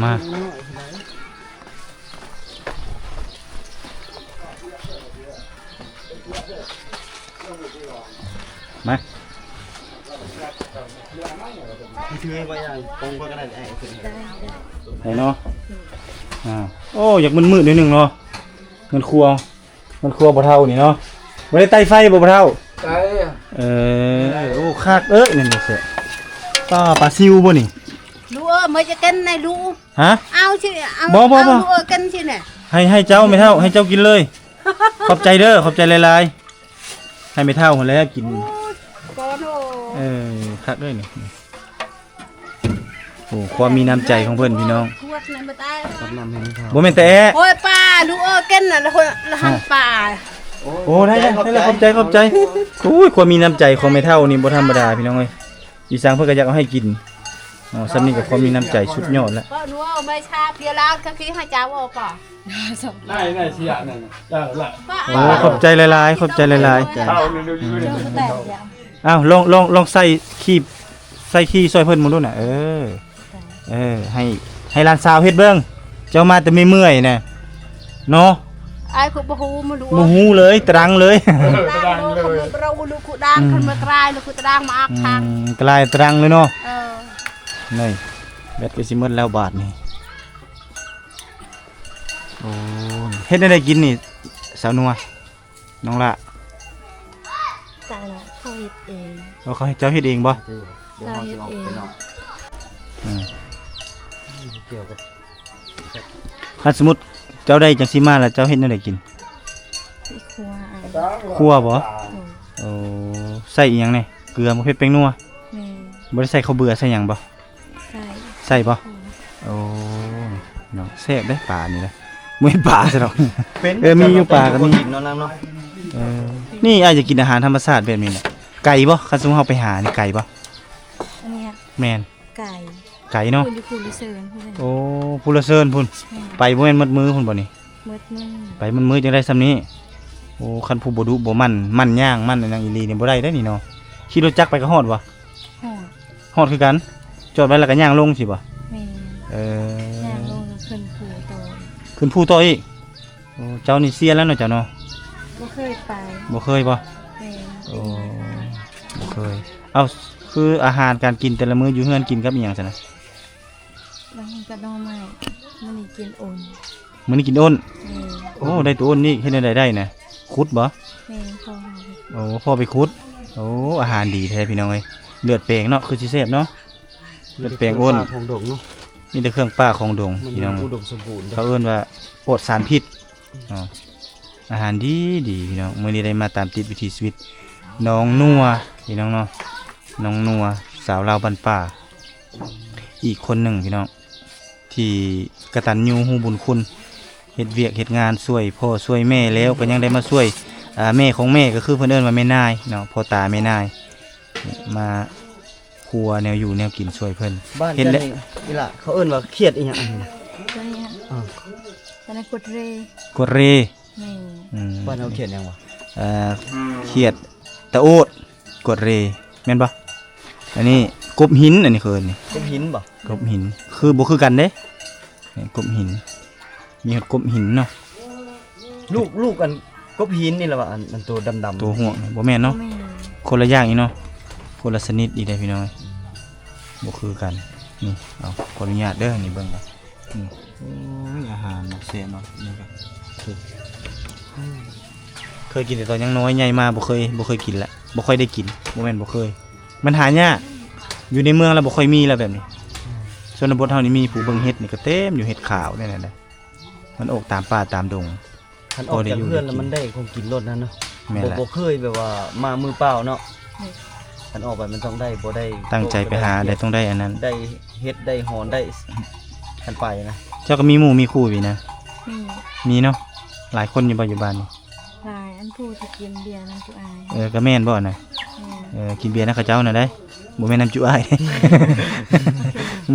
ມາ ມາ ຖືໄວ້ ໄດ້ ໄດ້ ໄດ້ເນາະ. ອ່າ ໂອ້ ຢາກມືດໆໜ້ອຍໜຶ່ງເນາະ. ເຮືອນຄົວ ເຮືອນຄົວພໍ່ເຖົ້ານີ້ເນາະ. ບໍ່ໄດ້ໄຕ້ໄຟບໍ່ພໍ່ເຖົ້າ? ໄດ້. ເອີ ໂອ້ ຄັກເອີຍ ນັ້ນແຫຼະ. ປາ ປາຊິວບໍ່ນີ້? ລູກເອີຍ ມາຈະກິນໃນລູກ. ຮະ? ເອົາຊິ ເອົາ ບໍ່ ບໍ່ ບໍ່ ເອົາລູກເອີຍ ກິນຊິແນ່. ໃຫ້ ໃຫ້ເຈົ້າແມ່ເຖົ້າ ໃຫ້ເຈົ້າກິນເລີຍ. ຂອບໃຈເດີ ຂອບໃຈຫຼາຍໆ. ໃຫ້ແມ່ເຖົ້າຫັ້ນແຫຼະກິນ. ໂອ້ຍ ເອີ ຄັກເລີຍນີ້. ໂອ້ ຄວາມມີນ້ຳໃຈຂອງເພິ່ນພີ່ນ້ອງ. ບໍ່ແມ່ນແຕ່ແອະ. ໂອ້ຍ ປາ ລູກເອີຍ ກິນນະ ລະຫັນປາ. ໂອ້ ໄດ້ ໄດ້ ຂອບໃຈ ໄດ້ ຂອບໃຈ ຂອບໃຈ. ໂອ້ຍ ຄວາມມີນ້ຳໃຈຂອງແມ່ເຖົ້ານີ້ບໍ່ທຳມະດາພີ່ນ້ອງເອີຍ. ອີສັງເພິ່ນກໍຢາກເອົາໃຫ້ກິນເນາະ. ສ່ຳນີ້ກໍຄວາມມີນ້ຳໃຈສຸດຍອດແລ້ວ. ໄດ້ ໄດ້ ຊິອາບນ້ຳ. ໂອ້ ຂອບໃຈຫຼາຍໆ ຂອບໃຈຫຼາຍໆ. ອ້າວ ລອງ ລອງ ລອງໃສ່ຄີ ໃສ່ຄີຊ່ອຍເພິ່ນເບິ່ງດູນະ. ເອີ ເອີ ໃຫ້ ໃຫ້ຫຼານສາວເຮັດເບິ່ງ. ເຈົ້າມາແຕ່ເມື່ອຍໆນະເນາະ. ອ້າຍກໍບໍ່ຮູ້ ບໍ່ຮູ້ເລີຍ ຕະດັງເລີຍ. ເອີ ຕະດັງເລີຍ. ອືມ ກະລາຍຕະດັງເລີຍເນາະ. ເອີ ນີ້ ແບັດກໍຊິໝົດແລ້ວບາດນີ້. ໂອ້ຍ ເຮັດແນວໃດກິນນີ້ ສາວນົວ ນ້ອງຫຼ້າ? ຕາເຂົາເຮັດເອງ. ໂອ້ ເຂົາເຈົ້າເຮັດເອງບໍ່? ເຈົ້າເຮັດເອງ. ອືມ ກ່ຽວກັບ ຄັນສົມມຸດເຈົ້າໄດ້ຈັ່ງຊີ້ມາແລ້ວ ເຈົ້າເຮັດແນວໃດກິນ? ຊິຂົ້ວເອົາ. ຂົ້ວບໍ່? ໂດຍ. ໂອ້ ໃສ່ອີ່ຫຍັງແດ່? ເກືອ ໝາກເຜັດ ແປ້ງນົວ. ແມ່ນ. ບໍ່ໄດ້ໃສ່ເຂົ້າເບືອໃສ່ຫຍັງບໍ່? ໃສ່ ໃສ່ບໍ່? ອືມ ໂອ້ ເນາະ ແຊບເດ້ປານີ້ນະ. ບໍ່ແມ່ນປາຊະດອກ. ເປັນ ເອີ ມີຢູ່ປາກໍມີ. ເອີ ນີ້ອ້າຍຈະກິນອາຫານທຳມະຊາດແບບນີ້ແຫຼະ. ໄກບໍ່? ຄັນສົມມຸດເຮົາໄປຫານີ້ໄກບໍ່? ອັນນີ້ ແມ່ນ ໄກ ໄກເນາະ. ພຸ້ນຢູ່ພູລະເຊີນພຸ້ນ. ໂອ້ ພູລະເຊີນພຸ້ນ. ແມ່ນ. ໄປບໍ່ແມ່ນໝົດມື້ພຸ້ນບໍ່ນີ້? ໝົດມື້. ໄປໝົດມື້ຈັ່ງໄດ້ສ່ຳນີ້. ໂອ້ ຄັນຜູ້ບໍ່ດຸບໍ່ໝັ່ນ ໝັ່ນຍ່າງ ໝັ່ນຫຍັງອີ່ຫຼີນີ້ບໍ່ໄດ້ເດ້ນີ້ເນາະ. ຂີ່ລົດຈັກໄປກໍຮອດບໍ່? ຮອດ. ຮອດຄືກັນ. ຈອດໄວ້ແລ້ວກໍຍ່າງລົງຊີ້ບໍ່? ແມ່ນ. ເອີ ຍ່າງລົງແລ້ວຂຶ້ນພູຕໍ່. ຂຶ້ນພູຕໍ່ອີກ. ໂອ້ ເຈົ້ານີ້ຊຽນແລ້ວເນາະ ເຈົ້າເນາະ. ບໍ່ເຄີຍໄປ. ບໍ່ເຄີຍບໍ່? ແມ່ນ. ໂອ້ ບໍ່ເຄີຍ. ເອົ້າ ຄືອາຫານການກິນແຕ່ລະມື້ຢູ່ເຮືອນກິນກັບອີ່ຫຍັງຊັ້ນນະ? ບາງມື້ກໍໜໍ່ໄມ້. ມື້ນີ້ກິນໂອນ. ມື້ນີ້ກິນໂອນ. ແມ່ນ. ໂອ້ ໄດ້ໂຕໂອນນີ້ ເຮັດແນວໃດໄດ້ນະ? ຂຸດບໍ່? ແມ່ນ ພໍ່ຫາ. ໂອ້ ພໍ່ໄປຂຸດ. ໂອ້ ອາຫານດີແທ້ພີ່ນ້ອງເອີຍ. ເລືອດແປງເນາະ ຄືຊິແຊບເນາະ. ເລືອດແປງໂອນ. ມີແຕ່ເຄື່ອງປ່າຂອງດົງເນາະ. ມີແຕ່ເຄື່ອງປ່າຂອງດົງພີ່ນ້ອງ. ມັນອຸດົມສົມບູນ. ເຂົາເອີ້ນວ່າປອດສານພິດເນາະ. ອາຫານດີໆ ພີ່ນ້ອງ. ມື້ນີ້ໄດ້ມາຕາມຕິດວິຖີຊີວິດນ້ອງນົວ ພີ່ນ້ອງເນາະ. ນ້ອງນົວ ສາວລາວບ້ານປ່າ ອີກຄົນໜຶ່ງ ພີ່ນ້ອງ ທີ່ກະຕັນຍູຮູ້ບຸນຄຸນ ເຮັດວຽກເຮັດງານຊ່ວຍພໍ່ຊ່ວຍແມ່ ແລ້ວກໍຍັງໄດ້ມາຊ່ວຍ ອ່າ ແມ່ຂອງແມ່ ກໍຄືເພິ່ນເອີ້ນວ່າແມ່ນາຍເນາະ ພໍ່ຕາແມ່ນາຍ ມາຄົວແນວຢູ່ແນວກິນຊ່ວຍເພິ່ນ. ບ້ານເຈົ້ານີ້ ເຮັດແລ້ວ ອີ່ຫຼ້າ ເຂົາເອີ້ນວ່າຂຽດອີ່ຫຍັງອັນນີ້ນະ? ຕົວນີ້ ເອີ ຕົວນີ້ກົດເຣ. ກົດເຣ. ແມ່ນ. ອືມ ບ້ານເຮົາຂຽດຫຍັງວະ? ເອີ ຂຽດຕະໂອດ ກົດເຣ ແມ່ນບໍ່? ອັນນີ້ກົບຫີນ ອັນນີ້ເຂົາເອີ້ນນີ້ ກົບຫີນບໍ່? ກົບຫີນ ຄືບໍ່ຄືກັນເດ້. ນີ້ກົບຫີນ ມີຮອດກົບຫີນເນາະ. ລູກ ລູກອັນກົບຫີນນີ້ລະວ່າ ອັນ ອັນໂຕດຳໆ ໂຕຫວກນີ້ ບໍ່ແມ່ນເນາະ? ບໍ່ແມ່ນ. ຄົນລະຢ່າງອີກເນາະ ຄົນລະຊະນິດອີກເດ້ພີ່ນ້ອງ. ບໍ່ຄືກັນ. ນີ້ ເອົາ ຂໍອະນຸຍາດເດີ ນີ້ເບິ່ງກ່ອນ. ອືມ ໂອ້ຍ ອາຫານເນາະ ແຊບເນາະ. ນີ້ກໍຄື ເຄີຍກິນແຕ່ຕອນຍັງນ້ອຍ ໃຫຍ່ມາບໍ່ເຄີຍ ບໍ່ເຄີຍກິນລະ ບໍ່ຄ່ອຍໄດ້ກິນ. ບໍ່ແມ່ນບໍ່ເຄີຍ ມັນຫາຍາກ ຢູ່ໃນເມືອງລະບໍ່ຄ່ອຍມີລະແບບນີ້. ຊົນນະບົດເຮົານີ້ມີ ຜູ້ເບິ່ງເຫັດນີ້ກໍເຕັມຢູ່ ເຫັດຂາວນີ້ແຫຼະ ມັນອອກຕາມປ່າຕາມດົງ. ຄັນອອກຈາກເຮືອນລະມັນໄດ້ຂອງກິນໂລດນັ້ນເນາະ. ແມ່ນແຫຼະ ບໍ່ ບໍ່ເຄີຍແບບວ່າມາມືເປົ່າເນາະ. ແມ່ນ ຄັນອອກໄປມັນຕ້ອງໄດ້ ບໍ່ໄດ້ ຕັ້ງໃຈໄປຫາໄດ້ ຕ້ອງໄດ້ອັນນັ້ນ ໄດ້ເຫັດໄດ້ຫອນໄດ້ ຄັນໄປນະ. ເຈົ້າກໍມີໝູ່ມີຄູ່ຢູ່ນະ? ມີ ມີເນາະ. ຫຼາຍຄົນຢູ່ບໍ່ ຢູ່ບ້ານນີ້? ຫຼາຍ ອັນຜູ້ທີ່ກິນເບຍນຳຈຸອ້າຍ. ເອີ ກໍແມ່ນບໍ່ນະ? ແມ່ນ ເອີ ກິນເບຍນຳເຂົາເຈົ້ານະໄດ໋ ບໍ່ແມ່ນນຳຈຸອ້າຍເດ້.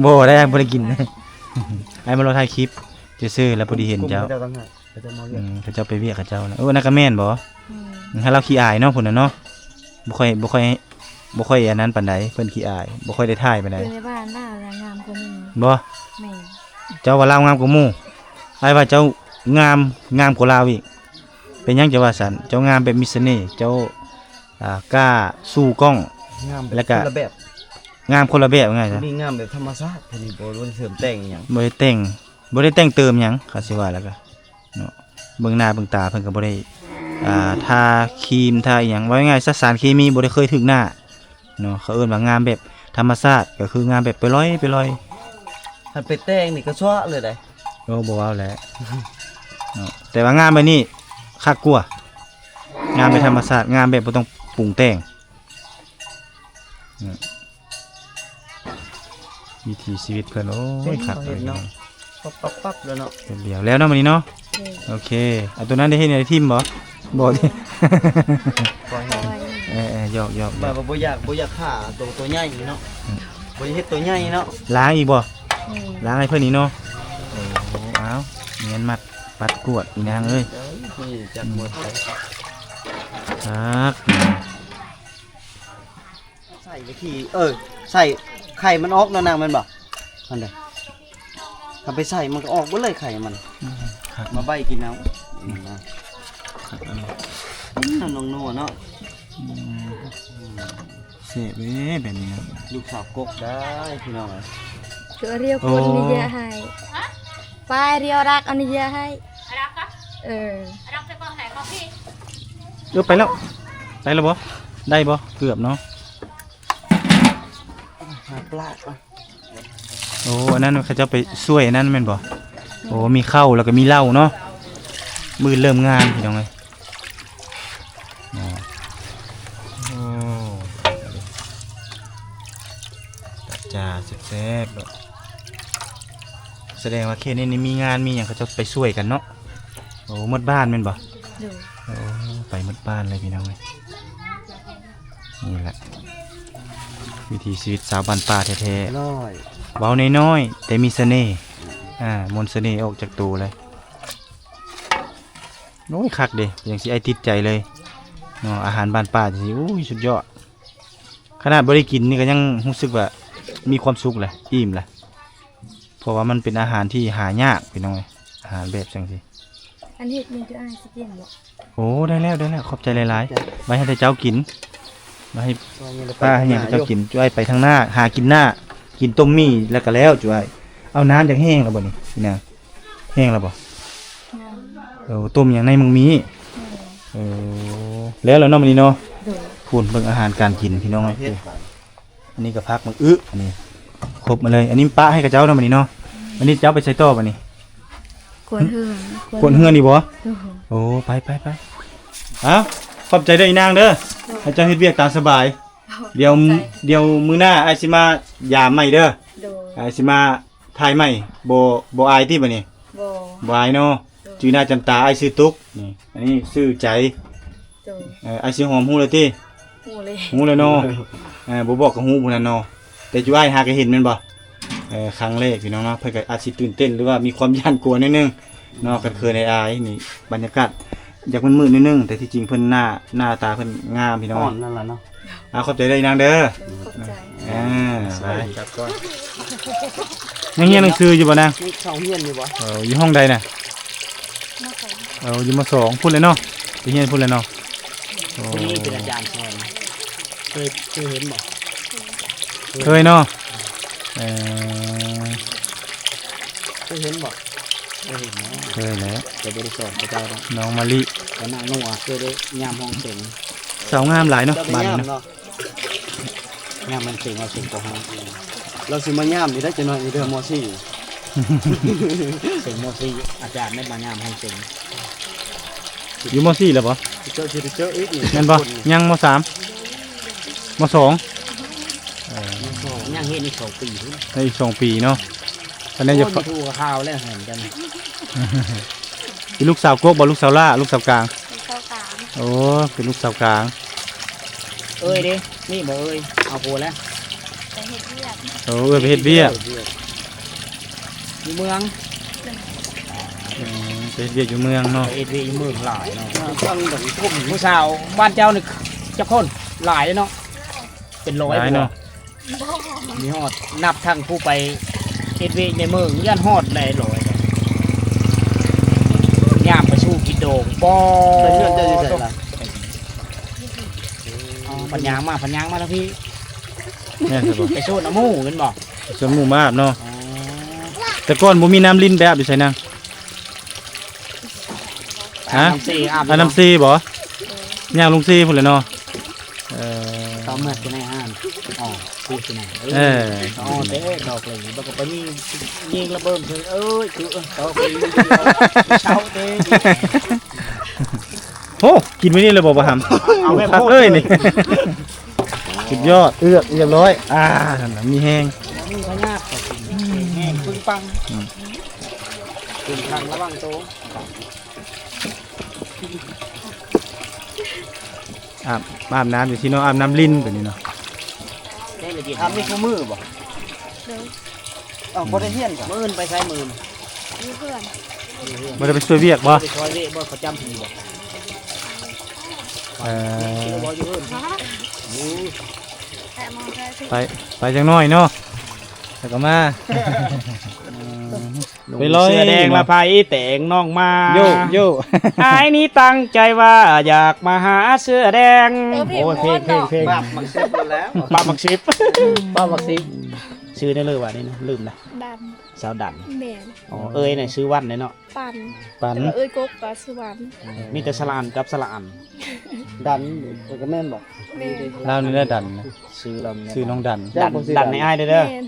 ບໍ່ໄດ້ ອ້າຍບໍ່ໄດ້ກິນ. ອ້າຍມາລໍຖ່າຍຄລິບຊື່ໆ ແລ້ວພໍດີເຫັນເຈົ້າ. ເຂົາເຈົ້າມາວຽກ ອືມ ເຂົາເຈົ້າໄປວຽກເຂົາເຈົ້ານະ. ເອີ ອັນນັ້ນກໍແມ່ນບໍ່? ແມ່ນ ໃຫ້ລາວຂີ້ອາຍເນາະ ພຸ້ນນະເນາະ. ບໍ່ຄ່ອຍ ບໍ່ຄ່ອຍ ບໍ່ຄ່ອຍອັນນັ້ນປານໃດ ເພິ່ນຂີ້ອາຍ ບໍ່ຄ່ອຍໄດ້ຖ່າຍປານໃດ. ຢູ່ໃນບ້ານລາວລະງາມກວ່ານີ້. ບໍ່? ແມ່ນ ເຈົ້າວ່າລາວງາມກວ່າໝູ່? ອ້າຍວ່າເຈົ້າງາມ ງາມກວ່າລາວອີກ. ເປັນຫຍັງເຈົ້າວ່າຊັ້ນ? ເຈົ້າງາມແບບມີສະເໜ່ ເຈົ້າ ອ່າ ກ້າສູ້ກ້ອງ ງາມແບບ ແລ້ວກະ ຄົນລະແບບ ງາມຄົນລະແບບ ວ່າງ່າຍຊະ. ຜູ້ນີ້ງາມແບບທຳມະຊາດ ຜູ້ນີ້ບໍ່ໄດ້ເສີມແຕ່ງອີ່ຫຍັງ ບໍ່ໄດ້ແຕ່ງ ບໍ່ໄດ້ແຕ່ງເຕີມຫຍັງ ຄັນຊິວ່າແລ້ວກະ ເນາະ. ເບິ່ງໜ້າເບິ່ງຕາເພິ່ນກໍບໍ່ໄດ້ ອ່າ ທາຄຣີມທາອີ່ຫຍັງ ເວົ້າງ່າຍໆຊະ ສານເຄມີບໍ່ໄດ້ເຄີຍຖືກໜ້າເນາະ. ເຂົາເອີ້ນວ່າງາມແບບທຳມະຊາດ ກໍຄືງາມແບບໄປລອຍ ໄປລອຍ. ຄັນໄປແຕ່ງນີ້ກໍຊະເລີຍໄດ໋. ໂອ້ ບໍ່ເວົ້າແຫຼະເນາະ ແຕ່ວ່າງາມແບບນີ້ຄັກກວ່າ ງາມແບບທຳມະຊາດ ງາມແບບບໍ່ຕ້ອງປຸງແຕ່ງ. ວິຖີຊີວິດເພິ່ນ ໂອ້ຍ ຄັກເລີຍເນາະ. ປັບໆໆແລ້ວເນາະ ແປັບດຽວແລ້ວເນາະ ມື້ນີ້ເນາະ. ໂອເຄ ໂອເຄ ເອົາໂຕນັ້ນໄດ້ເຮັດຫຍັງ ໄດ້ຖິ້ມບໍ່? ບໍ່ຕິ ເອີໆ ຢອກໆ ແບບວ່າບໍ່ຢາກ ບໍ່ຢາກຂ້າໂຕ ໂຕໃຫຍ່ເນາະ. ອືມ ບໍ່ຢາກເຮັດໂຕໃຫຍ່ເນາະ. ລ້າງອີກບໍ່? ອືມ ລ້າງໃຫ້ເພິ່ນອີກເນາະ. ໂອ້ ເອົາ ແມ່ນມັດປັດກວດອີນາງເອີຍ. ເອີຍ ຈັກໝົດ ຄັກ. ໃສ່ໄປທີ່ ເອີ ໃສ່ໄຂ່ມັນອອກແລ້ວນາງແມ່ນບໍ່? ຫັ້ນເດ້ ເອົາໄປໃສ່ມັນກໍອອກເບິດເລີຍໄຂ່ມັນ. ອືມ ຄັກ ມາໃບກິນເອົາ. ອືມ ຄັກອັນນີ້ ອືມ ນ້ອງນົວເນາະ. ອືມ ແຊບເດ້ແບບນີ້ນະ ລູກສາວກົກໄດ້ພີ່ນ້ອງເອີຍ. ໂອ້ ໄປ ເອີ ໄປແລ້ວ ໄປແລ້ວບໍ່? ໄດ້ບໍ່? ເກືອບເນາະ. ຫາປາກ່ອນ. ໂອ້ ອັນນັ້ນເຂົາເຈົ້າໄປຊ່ວຍອັນນັ້ນແມ່ນບໍ່? ໂອ້ ມີເຂົ້າແລ້ວກໍມີເຫຼົ້າເນາະ. ມື້ອື່ນເລີ່ມງານພີ່ນ້ອງເອີຍ. ໂອ້ ຕັບຈາແຊບໆ ໂລດ. ສະແດງວ່າເຂດນີ້ນີ້ມີງານມີຫຍັງເຂົາເຈົ້າໄປຊ່ວຍກັນເນາະ. ໂອ້ ໝົດບ້ານແມ່ນບໍ່? ໂດຍ. ໂອ້ ໄປໝົດບ້ານເລີຍພີ່ນ້ອງເອີຍ. ນີ້ແຫຼະ ວິຖີຊີວິດຊາວບ້ານປ່າແທ້ໆ. ເວົ້ານ້ອຍໆ ແຕ່ມີສະເໜ່ ອ່າ ມົນສະເໜ່ອອກຈາກໂຕເລີຍ. ໂອ້ຍ ຄັກເດ້ ຈັ່ງຊິອ້າຍຕິດໃຈເລີຍເນາະ. ອາຫານບ້ານປ່າຈັ່ງຊີ້ ໂອ້ຍ ສຸດຍອດ. ຂະໜາດບໍ່ໄດ້ກິນນີ້ກໍຍັງຮູ້ສຶກວ່າມີຄວາມສຸກແຫຼະ ອີ່ມແຫຼະ. ເພາະວ່າມັນເປັນອາຫານທີ່ຫາຍາກພີ່ນ້ອງເອີຍ ອາຫານແບບຈັ່ງຊີ້. ອັນເຮັດນີ້ຄືອ້າຍຊິກິນບໍ່? ໂອ້ ໄດ້ແລ້ວ ໄດ້ແລ້ວ ຂອບໃຈຫຼາຍໆ. ໄວ້ໃຫ້ແຕ່ເຈົ້າກິນ ໄວ້ໃຫ້ປ້າໃຫ້ຫຍັງເຂົາເຈົ້າກິນ. ໄວ້ໄປທາງໜ້າ ຫາກິນໜ້າ ກິນຕົ້ມໝີ່ແລ້ວກໍແລ້ວຈຸອ້າຍ. ເອົາ ນ້ຳຢາກແຫ້ງແລ້ວບໍ່ນີ້ ນີ້ນະ? ແຫ້ງແລ້ວບໍ່? ຍັງ. ເອີ ຕົ້ມຫຍັງ ໃນໝາກໝີ່? ແມ່ນ. ເອີ ແລ້ວແລ້ວເນາະ ມື້ນີ້ເນາະ. ໂດຍ. ພຸ້ນ ເບິ່ງອາຫານການກິນພີ່ນ້ອງເອີຍ. ອັນນີ້ກໍຜັກ ໝາກອຶ ອັນນີ້ຄົບມາເລີຍ. ອັນນີ້ປະໃຫ້ເຂົາເຈົ້າເນາະ ບັດນີ້ເນາະ. ບັດນີ້ເຈົ້າໄປໃສ່ຕໍ່ບັດນີ້? ກວດເຮືອນ. ກວດເຮືອນອີກບໍ່? ໂດຍ. ໂອ້ ໄປໆໆ. ເອົ້າ ຂອບໃຈເດີອີນາງເດີ. ໂດຍ. ໃຫ້ເຈົ້າເຮັດວຽກຕາມສະບາຍ. ໂດຍ. ດຽວ ຂອບໃຈ. ດຽວມື້ໜ້າອ້າຍຊິມາຢາມໃໝ່ເດີ. ໂດຍ. ອ້າຍຊິມາຖ່າຍໃໝ່. ບໍ່ ບໍ່ອາຍຕິບັດນີ້? ບໍ່. ບໍ່ອາຍເນາະ. ໂດຍ. ຈື່ໜ້າຈຳຕາ. ອ້າຍຊື່ຕຸກ ນີ້ ອັນນີ້ຊື່ໃຈ. ໂດຍ. ເອີ ອ້າຍຊື່ຫອມຮູ້ແລ້ວຕິ? ຮູ້ເລີຍ. ຮູ້ແລ້ວເນາະ. ເອີ ບໍ່ບອກກໍຮູ້ຜູ້ນັ້ນເນາະ. ແຕ່ຈຸອ້າຍຫາກໍເຫັນແມ່ນບໍ່? ເອີ ຄັ້ງແລກພີ່ນ້ອງເນາະ. ເພິ່ນກໍອາດຊິຕື່ນເຕັ້ນ ຫຼືວ່າມີຄວາມຢ້ານກົວໜ້ອຍໜຶ່ງເນາະ ຄັນເຂີນອາຍໆ. ນີ້ບັນຍາກາດຢາກມືດໆໜ້ອຍໜຶ່ງ ແຕ່ທີ່ຈິງເພິ່ນໜ້າ ໜ້າຕາເພິ່ນງາມພີ່ນ້ອງ. ອ່ອນນັ້ນລະເນາະ. ອ່າ ຂອບໃຈເດີອີນາງເດີ. ຂອບໃຈ. ອ່າ ໄປ ກັບກ່ອນ. ຍັງຮຽນໜັງສືຢູ່ບໍ່ນາງ? ຍັງເຂົ້າຮຽນຢູ່ບໍ່? ເອີ ຢູ່ຫ້ອງໃດນະ? ມ.ສອງ. ເອີ ຢູ່ ມ.ສອງ ພຸ້ນແຫຼະເນາະ. ໄປຮຽນພຸ້ນແຫຼະເນາະ. ໂອ້ ຜູ້ນີ້ເປັນອາຈານສອນ. ເຄີຍ ເຄີຍເຫັນບໍ່? ເຄີຍເນາະ. ເອີ ເຄີຍເຫັນບໍ່? ເຄີຍເຫັນເນາະ. ເຄີຍແຫຼະ. ແຕ່ບໍ່ໄດ້ສອນເຂົາເຈົ້າເນາະ. ນ້ອງມະລິ ກັບນາງນົວ ເຄີຍໄດ້ຍາມຫ້ອງເສັງ. ສາວງາມຫຼາຍເນາະ ເຈົ້າໄດ້ ບ້ານນີ້ເນາະ. ຍາມ ຍາມມັນເສັງ ເອົາເສັງເຂົ້າຫ້ອງ. ລາວຊິມາຍາມຢູ່ໄດ໋ຈັກໜ້ອຍ ຢູ່ເດີ ມໍສີ່ ເສັງ ມໍສີ່ ອາຈານໄດ້ມາຍາມຫ້ອງເສັງ. ຢູ່ ມໍສີ່ ແລ້ວບໍ່? ເຈົ້າຊິໄດ້ເຈີອີກນີ້ ແມ່ນບໍ່? ຍັງ ມໍສາມ ມໍສອງ ເອີ ຍັງເຮັດອີກສອງປີພຸ້ນ ໃນອີກສອງປີເນາະ. ອັນນັ້ນຈະ ໂອ້ຍ ມີຜູ້ຂາວແລ້ວຫັ້ນກັນ. ເປັນລູກສາວກົກບໍ່? ລູກສາວຫຼ້າ ລູກສາວກາງ? ລູກສາວກາງ. ໂອ້ ເປັນລູກສາວກາງ. ເອີຍເດ້ ນີ້ບໍ່ເອີຍ? ເອົາຜົວແລ້ວ ໄປເຮັດວຽກ. ໂອ້ ເອີຍໄປເຮັດວຽກ ເຮັດວຽກ ຢູ່ເມືອງ. ອືມ ໄປເຮັດວຽກຢູ່ເມືອງເນາະ. ໄປເຮັດວຽກຢູ່ເມືອງຫຼາຍເນາະ. ເອີ ຟັງເບິ່ງ ຜູ້ສາວບ້ານເຈົ້ານີ້ຈັກຄົນ? ຫຼາຍເນາະ ເປັນຮ້ອຍ ຫຼາຍເນາະ. ບໍ່ ມີຮອດ ນັບທັງຜູ້ໄປເຮັດວຽກໃນເມືອງ ຢ້ານຮອດຫຼາຍຮ້ອຍ. ຍາມໄປສູ່ກິນໂດງ ບໍ່ ໄປເຮືອນເຈົ້າຢູ່ໃສລະ? ອໍ ພັນຍາງມາ ພັນຍາງມາທາງພີ້. ແມ່ນບໍ່? ໄປໂຊນເອົາໝູ່ແມ່ນບໍ່? ໄປໂຊນໝູ່ມາອາບເນາະ. ອໍ ແຕ່ກ່ອນບໍ່ມີນ້ຳລິນ ໄປອາບຢູ່ໃສນາງ? ຮະ? ອາບນ້ຳເຊບໍ່? ຍ່າງລົງເຊພຸ້ນແຫຼະເນາະ. ເອີ ເຂົາເມືອດຢູ່ໃນຮ້ານ. ອໍ ຄືຊິນະ. ເອີ ອໍ ເຕະດອກເລີຍ ບໍ່ກໍໄປຍິງ ຍິງລະເບີດເລີຍ. ເອີຍ ຄື ເອີ ດອກເລີຍ ເຊົາເຕະ. ໂຫ ກິນມື້ນີ້ເລີຍບໍ່ ບໍ່ຫຳ? ເອົາແບບ ຄັກເລີຍນີ້. ສຸດຍອດ ເອືອກຮຽບຮ້ອຍ. ອ່າ ນັ້ນນະ ມີແຮງ ມີພະຍາດ ແຮງປຶງປັງ. ອືມ ປຶງປັງ ລະວັງໂຕ. ອາບ ອາບນ້ຳຢູ່ທີ່ເນາະ ອາບນ້ຳລິນໂຕນີ້ເນາະ. ອາບນີ້ຄູ່ມື້ບໍ່? ໂດຍ. ເອົ້າ ບໍ່ໄດ້ຮຽນກະ? ມື້ອື່ນໄປໃສ? ມື້ອື່ນຢູ່ເຮືອນ. ບໍ່ໄດ້ໄປຊ່ວຍວຽກບໍ່? ໄປຊ່ວຍວຽກບໍ່? ເຂົາຈຳຜີບໍ່? ເອີ ບໍ່ຢູ່ເຮືອນ. ໄປ ໄປຈັກໜ້ອຍເນາະ ແລ້ວກໍມາ. ອືມ ໄປລອຍ ເສື້ອແດງລະໄຜແຕ່ງນ້ອງມາ ໂຢ ໂຢ ອ້າຍນີ້ຕັ້ງໃຈວ່າຢາກມາຫາເສື້ອແດງ. ເອີ ເພງ ໂອ້ຍ ເພງ ເພງ ເພງ ເພງ ປາບໝາກສິບແລ້ວ ປາບໝາກສິບ ປາບໝາກສິບ. ຊື່ແນວເລີວ່ານີ້ນະ ລືມລະ. ດັນ ສາວດັນ. ແມ່ນ. ອໍ ເອີຍນະຊື່ວັນເນາະ. ປັນ ປັນ ແຕ່ວ່າເອີຍກົກກໍຊື່ວັນ. ມີແຕ່ສະຫຼະອັນກັບສະຫຼະອັນ. ດັນ ເອີຍ ກໍແມ່ນບໍ່? ແມ່ນ. ລາວນີ້ແຫຼະດັນ ຊື່ລາວນີ້ ຊື່ນ້ອງດັນ. ດັນ ດັນໃຫ້ອ້າຍເດີ. ແມ່ນ.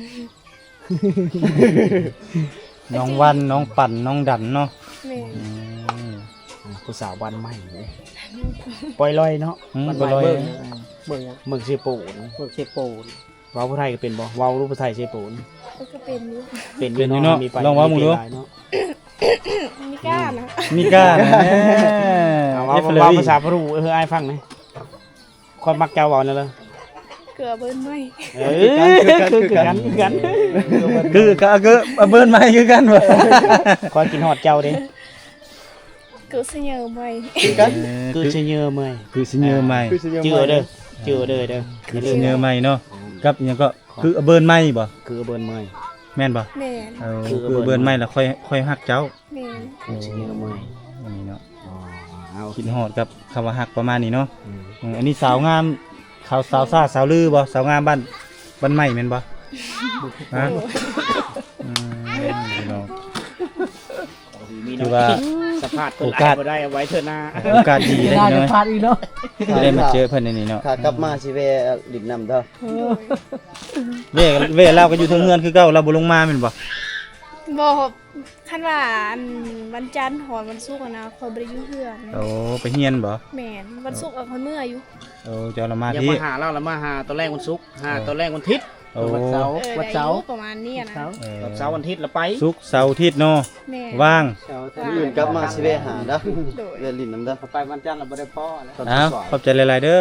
ນ້ອງວັນ ນ້ອງປັນ ນ້ອງດັນເນາະ. ແມ່ນ. ອືມ ຜູ້ສາວບ້ານໃໝ່ເດ້ ປ່ອຍລອຍເນາະ. ອືມ ບ້ານໃໝ່ ປ່ອຍລອຍ ເມືອງ ເມືອງຫຍັງ? ເມືອງເຊໂປນ. ເມືອງເຊໂປນ. ເວົ້າຜູ້ໄທກໍເປັນບໍ່? ເວົ້າຮູ້ພາສາເຊໂປນ. ເອີ ກໍເປັນຢູ່ ເປັນຢູ່ ເປັນຢູ່ເນາະ. ເນາະ ມີປາ ລອງເວົ້າເບິ່ງດູ ມີເປັນຫຼາຍເນາະ. ມີກ້ານະ ມີກ້ານະ. ເອົາ ເວົ້າ ເວົ້າພາສາພະຣູໃຫ້ອ້າຍຟັງແດ່. ຂ້ອຍມັກເຈົ້າເວົ້າແນວໃດ? ເກືອເບີນໃໝ່. ເອີ ຄືກັນ ຄືກັນ ຄືກັນ ຄືກັນ ຄື ກະ ກະເບີນໃໝ່ຄືກັນບໍ່? ຂ້ອຍກິນຮອດເຈົ້າເດ້. ເກີດສະເຫຍີໃໝ່ ຄືກັນ. ເກີດສະເຫຍີໃໝ່ ເກີດສະເຫຍີໃໝ່. ຈື່ເດີ ຈື່ເດີເດີ ເກີດສະເຫຍີໃໝ່ເນາະ. ກັບຫຍັງກໍ ຄືເບີນໃໝ່ບໍ່? ຄືເບີນໃໝ່ ແມ່ນບໍ່? ແມ່ນ. ເອີ ຄືເບີນໃໝ່ ແລ້ວຄ່ອຍ ຄ່ອຍຮັກເຈົ້າ. ແມ່ນ. ຄືຊິເຫຍື່ອເມື່ອຍ ອັນນີ້ເນາະ. ອໍ ເອົາ ຄິດຮອດກັບຄຳວ່າຮັກປະມານນີ້ເນາະ. ອືມ ເອີ ອັນນີ້ສາວງາມ ສາວ ສາວຊ້າ ສາວລືບໍ່? ສາວງາມບ້ານ ບ້ານໃໝ່ແມ່ນບໍ່? ຮະ? ອືມ ພີ່ນ້ອງ ຖືວ່າສະພາດເພິ່ນຫຼາຍບໍ່ໄດ້ ເອົາໄວ້ເທື່ອໜ້າ. ໂອກາດດີເດ້ ເທື່ອໜ້າຈະພາດອີກເນາະ ທີ່ໄດ້ມາເຈີເພິ່ນໃນນີ້ເນາະ. ຂາກັບມາຊິແວ່ຫຼິ້ນນຳເດີ. ແວ່ ແວ່ລາວກໍຢູ່ເທິງເຮືອນຄືເກົ່າ ລາວບໍ່ລົງມາແມ່ນບໍ່? ບໍ່. ຄັນວ່າອັນວັນຈັນຮອດວັນສຸກຫັ້ນນະ ຂ້ອຍບໍ່ໄດ້ຢູ່ເຮືອນ. ໂອ້ ໄປຮຽນບໍ່? ແມ່ນ ວັນສຸກ ເອີ ຂ້ອຍເມືອຢູ່. ໂອ້ ເຈົ້າລະມາພີ້ ຢາກມາຫາລາວລະມາຫາຕອນແລກວັນສຸກ ຫາ ເອີ ຕອນແລກວັນທິດ. ໂອ້ ວັນເສົາ ເອີ ວັນເສົາ ໄດ້ຢູ່ປະມານນີ້ນະ. ເອີ ວັນເສົາວັນທິດລະໄປ ສຸກເສົາທິດເນາະ. ແມ່ນ ວ່າງ. ມື້ອື່ນກັບມາຊິແວ່ຫາເດີ. ໂດຍ ແວ່ຫຼິ້ນນຳເດີ. ໄປວັນຈັນລະບໍ່ໄດ້ພໍ້ແລ້ວ. ອ້າວ ຂອບໃຈຫຼາຍໆເດີ.